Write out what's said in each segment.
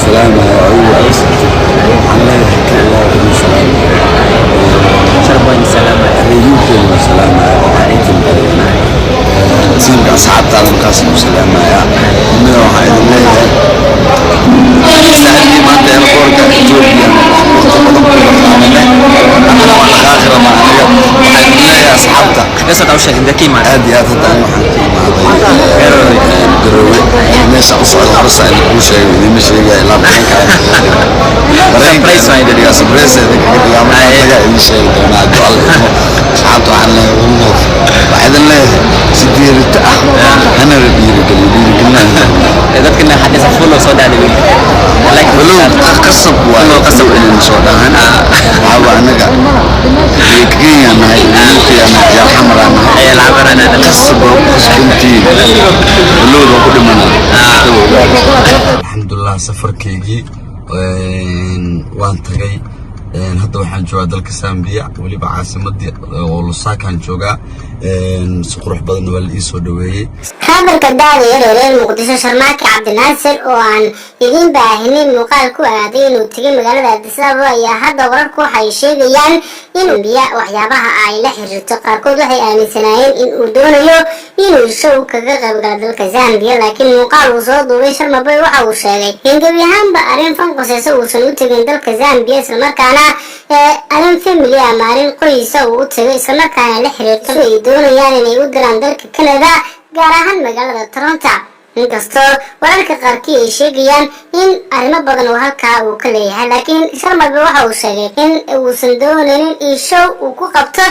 Salaamaya adigu agsatay. Waxaan leeyahay ka ilaa idin salaamaya. Sharboyn salaamaya. Reeyunkeyga waan salaamaya oo aan intan badan tiimka asxaabtaada markaas ku salaamaya. Mida waxaan idin leeyahay, saaxiibkii, maanta airportka Ethiopia waqti badan ku qaadanay, haddana waan dhaqaaqi rabaa. Aniga waxaan idin leeyahay, asxaabta. Xagee soo sheegay, intee ka imaatay? Aad iyo aad. Hadda ani waxaan ka imaaday Garowe. Garowe. Meesha u socda horsa idin kuu sheegay, idinma sheegaya ilaa dareenka. Surprise waay. Dhigaa surprise idinkaga dhigaa. Markaan tagaa idin sheegi doonaa hadduu Alla idmo. Asxaabta waxaan leeyahay one love. Waxaa idin leeyahay si dhiirito ah hana la dhiirigeliyo, dhiirigelinaan. Dadkana xagee follow soo dhacday wiilka, like. Walow qasab waay. Follow qasab. Inaynu soo dhahan waxaa waa anaga Kenya nahay, UK nahay, ciyaal Xamar aan nahay. Ciyaal Xamar aan nahay. Qasab waa ku qasbantiin, walowda ku dhimanaa. Alxamdulilah, safarkaygii waan tagay. Hadda waxaan joogaa dalka Zambia, weliba caasimadii oo Lusaakaan joogaa. Si qurux badanna waa la ii soo dhaweeyey. Kaabarka da'da yar ee reer Muqdisho, Sharmaake Cabdinaasir, oo aan idiin baahinin muuqaal ku aaday inuu tegay magaalada Addis Ababa, ayaa hadda wararku waxay sheegayaan in biya waxyaabaha ay la xiriirto. Qaarkood waxay aaminsanaayeen in uu doonayo inuu show kaga qaybgalo dalka Zambia, laakiin muuqaal uu soo duubay Sharmaboy waxa uu sheegay in gebi ahaanba arrin fan qoseysa uusan u tegin dalka Zambia, islamarkaana arrin family ama arrin qoysa uu u tagay, islamarkaana la xiriirto ay doonayaan inay u diraan dalka Canada, gaar ahaan magaalada Toronto. Inkastoo wararka qaarkii ay sheegayaan in arrimo badan oo halkaa uu ka leeyahay, laakiin Sharmabe waxa uu sheegay in uusan doonaynin in show uu ku qabto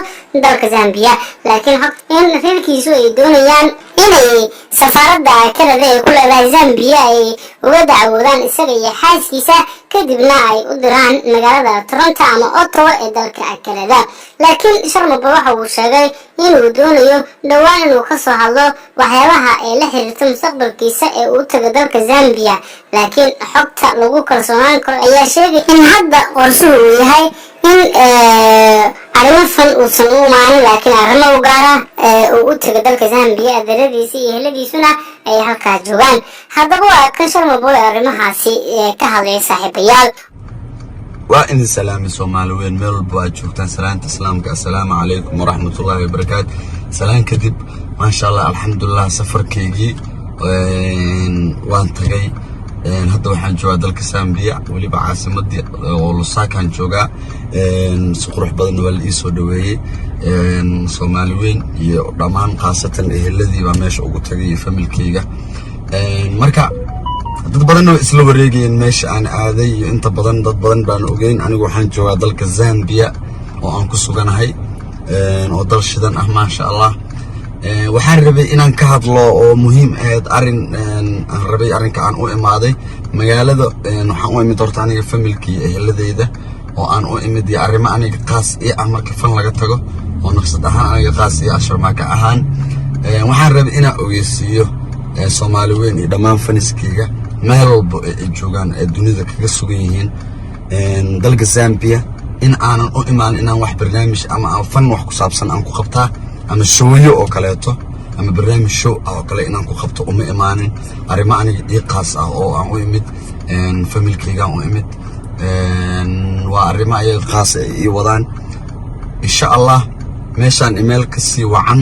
dalka Zambia, laakiin in reerkiisu ay doonayaan inay safaaradda Canada ee ku leedahay Zambia ay uga dacwoodaan isaga iyo xaaskiisa, kadibna ay u diraan magaalada Toronto ama Ottawa ee dalka Canada. Laakiin Sharmaba waxa uu sheegay inuu doonayo dhowaan inuu kasoo hadlo waxyaabaha ee la xiriirta mustaqbalkiisa ee uu taga dalka Zambia. Laakiin xogta lagu kalsoonaan karo ayaa sheegay in hadda qorshuhu uu yahay in arrimo fan uusan u imaanin, laakiin arrimo u gaara uu u taga dalka Zambia, adeeradiisa iyo heladiisuna ay halkaa joogaan. Haddaba waa kan Sharmaboy arrimahaasi ka hadlaya, saaxiibayaal. Waa idin salaamay, Soomaali weyn meel walba aad joogtaan. Salaanta Islaamka, assalaamu calaykum waraxmatullaahi wabarakaatu. Salaan kadib, maasha Allah, alxamdulilah, safarkaygii waan tagay. Hadda waxaan joogaa dalka Zambia, weliba caasimadii oo Lusaakaan joogaa. Si qurux badanna waa la ii soo dhaweeyey. Soomaali weyn iyo dhammaan, khaasatan eheladii baa meesha ugu tagay iyo familkeyga. Marka dad badanna way isla wareegayeen meesha aan aaday iyo inta badan dad badan baan ogeyn. Anigu waxaan joogaa dalka Zambia oo aan ku suganahay, oo dal shidan ah, maasha Allah. Waxaan rabay inaan ka hadlo oo muhiim ahayd arrin aan rabay, arrinka aan u imaaday magaalada. Waxaan u imid horta aniga familkii, eheladeyda oo aan u imid, iyo arrimo aniga qaas ii ah marka fan laga tago, oo nafsad ahaan aniga qaas ii ah, Sharmaaka ahaan. Waxaan rabay inaan ogeysiiyo Soomaali weyn iyo dhammaan fanskeyga meel walba ay joogaan ee dunida kaga sugan yihiin dalka Zambia in aanan u imaan inaan wax barnaamij ama aan fan wax ku saabsan aan ku qabtaa ama showyo oo kaleeto ama barnaamij show ah oo kale inaan ku qabto uma imaanin. Arrimo aniga ii qaas ah oo aan u imid, familkaygaan u imid, waa arrimo ayaga qaas ay ii wadaan. Insha Allah meeshaan imeel ka sii wacan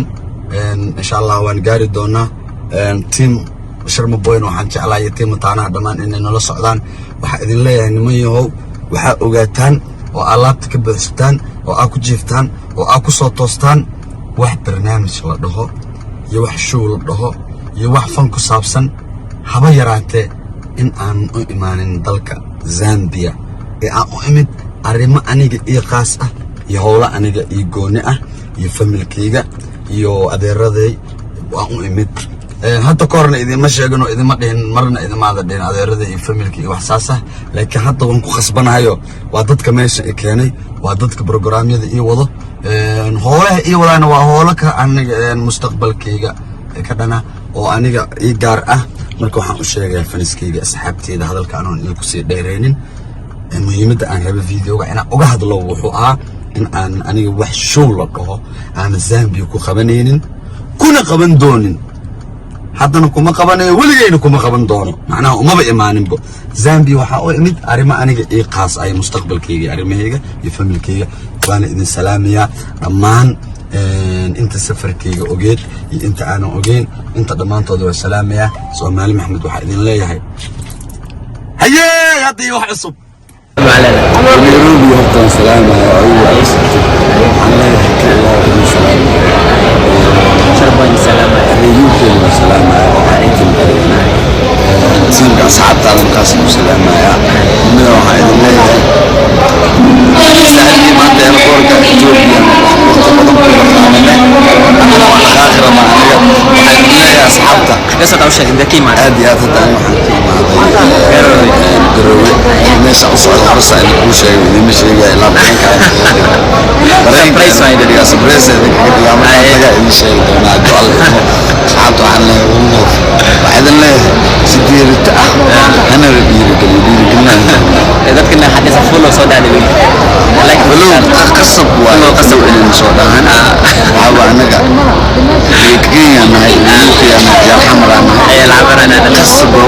insha Allah waan gaari doonaa. Team Sharma Boyna waxaan jeclahay, team Mataanaha dhammaan, inay nala socdaan. Waxaa idin leeyahay, niman yahow, waxaa ogaataan oo aad laabta ka buuxsataan oo aad ku jiiftaan oo aad ku soo toostaan, wax barnaamij la dhaho iyo wax show la dhaho iyo wax fan ku saabsan haba yaraatee in aan u imaanin dalka Zambia, ee aan u imid arrimo aniga ii qaas ah iyo howlo aniga ii gooni ah iyo familkayga iyo adeeraday waan u imid. Hadda ka horna idinma sheegin oo idinma dhihin, marna idimaada dhihin adeerada iyo familka iyo wax saas ah, laakiin hadda waan ku khasbanahayo. Waa dadka meesha i keenay, waa dadka programyada ii wado, hoolaha ii wadaana waa hoolo ka aniga mustaqbalkayga ka dhana oo aniga ii gaar ah. Marka waxaan u sheegayaa fanskeyga, asxaabteeda, hadalka anoon idin kusii dheeraynin, muhiimadda aan raba videoga inaan uga hadlo wuxuu ahaa in aan aniga wax show la dhaho aana Zambia ku qabanaynin kuna qaban doonin. Haddana kuma qabanayo, weligayna kuma qaban doono. Macnaha umaba imaaninbo Zambia. Waxaa u imid arrimo aniga ii qaas ay, mustaqbalkayga, arrimahayga iyo familkayga. Waana idin salaamayaa dhammaan inta safarkayga ogeed iyo inta aanan ogeyn, inta dhammaantooda waa salaamayaa. Soomaali Maxamed, waxaa idin leeyahay hayee, hadda iyo wax cusub. Nairobi hortaan salaamaya adigu waxaan leeyahay ka ilaa idin salaamaya. Sharboyn salaamaya. UK waa salaamaya, waxaa inta tiimka asxaabtaada markaas ku salaamaya. Mida waxaan idin leeyahay, saaxiibkii, maanta airportka Ethiopia waqti badan ku dhaqaamanay, haddana waan dhaqaaqi rabaa. Aniga waxaan idin leeyahay, asxaabta, Xagee soo sheegay intee ka imaatay? Aad iyo aad. Hadda ani waxaan ka imaaday Garowe. Garowe. Meesha u socda horsa idin kuu sheegay, idiinma sheegaya ilaa dareenka. Surprise waa idin. Dhigaa surprise idinkaga dhigaa. Markaa tagaa idin sheegi doonaa hadduu Alla idmo. Asxaabta waxaan leeyahay one love. Waxaa idin leeyahay si diirito ah hana la dhiirigeliyo, dhiirigelina. Dadkana xaggeesa follow soo dhacday wiilka, like. Walow qasab waaye. Follow qasab. Inaynu soo dhahan waxaa waa anaga Kenya nahay, UK nahay, ciyaal Xamar aan nahay. Ciyaal Xamar aan nahay. Qasab waa.